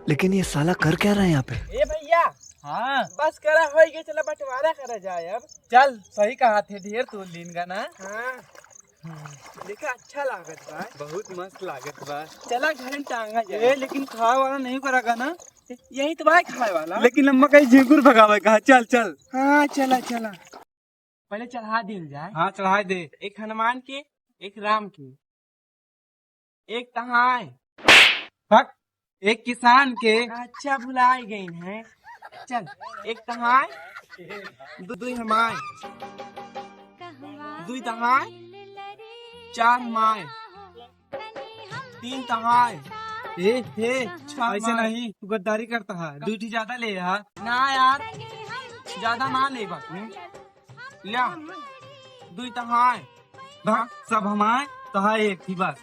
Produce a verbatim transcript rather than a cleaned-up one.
लेकिन ये साला कर क्या रहा है यहाँ पे? ए भैया, हाँ। बस करा, होई गए, चला बंटवारा करा जाए अब। चल, सही कहा थे, ढेर तोल लीन का ना। हाँ। देखा, अच्छा लागत बा। बहुत मस्त लागत बा। चला घर में टांगा जाए। ए, लेकिन खाए वाला नहीं करा का ना? यही तो भाई खाए वाला। लेकिन अम्मा कहीं झिंगुर भगावे कहा, चल चल। हाँ, चला चला। पहले चढ़ा दिल जाए। हाँ, चढ़ाए दे। एक हनुमान के, एक राम के, एक तहाए। हक, एक किसान के। अच्छा, भुलाए गई है। चल, एक तहाए, दु-, दुई हमाए, दुई तहाए, चार हमाए, तीन तहाए। ए, हे, छह ऐसे हमाए। नहीं, तू गद्दारी करता है। दुई ठी ज्यादा ले हा। ना यार, ज्यादा ना ले बा। ल्या, दुई तहाए। हाँ, सब हमाए, तहाए एक थी बस।